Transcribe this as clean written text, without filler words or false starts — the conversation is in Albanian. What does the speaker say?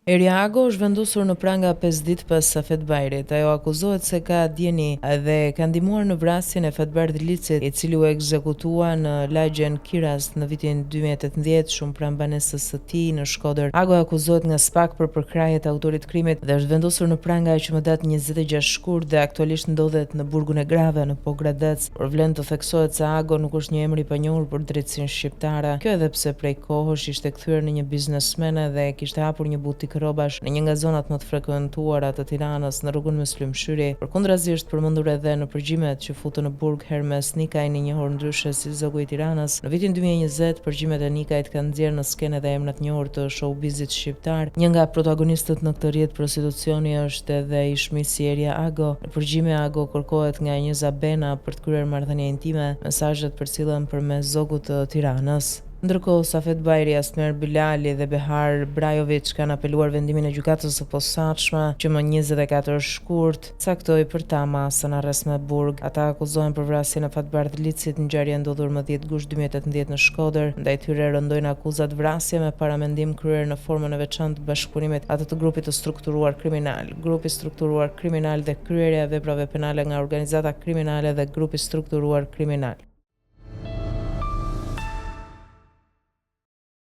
Eria Ago është vendosur në pranga pesë ditë pas Safet Bajrit. Ajo akuzohet se ka dijeni dhe ka ndihmuar në vrasjen e Fatbardh Licit, i cili u ekzekutua në lagjen Kiras në vitin 2018, shumë pranë banesës së tij në Shkodër. Ago akuzohet nga SPAK për përkrahje të autorit të krimit dhe është vendosur në pranga që më datë 26 shkurt dhe aktualisht ndodhet në burgun e grave në Pogradec. Por vlen të theksohet se Ago nuk është një emër i panjohur për drejtësinë shqiptare, kjo edhe pse prej kohësh ishte kthyer në një biznesmene dhe kishte hapur një butik rrobash në një nga zonat më të frekuentuara të Tiranës, në rrugën Myslym Shyri. Përkundrazi është përmendur edhe në përgjimet që futën në burg Hermes Nikajn, i njohur ndryshe si Zogu i Tiranës. Në vitin 2020, përgjimet e Nikajt kanë nxjerrë në skenë edhe emra të njohur të showbizit shqiptar. Një nga protagonistët në këtë rrjet prostitucioni është edhe ish-misi Eria Ago. Në përgjime Ago kërkohet nga Njëza Bena për të kryer marrëdhënie intime, mesazhet përcillen përmes Zogut të Tiranës. Ndërkohë, Safet Bajri, Asmer Bilali dhe Behar Brajoviç kanë apeluar vendimin e Gjykatës së Posaçme që më 24 shkurt caktoi për ta masën arrest me burg. Ata akuzohen për vrasjen e Fatbardh Licit, ngjarje e ndodhur më 10 gusht 2018 në Shkodër. Ndaj tyre rëndojnë akuzat vrasje me paramendim kryer në formën e veçantë të bashkëpunimit atë të grupit të strukturuar kriminal. Grupi strukturuar kriminal dhe kryerja e veprave penale nga organizata kriminale dhe grupi strukturuar kriminal.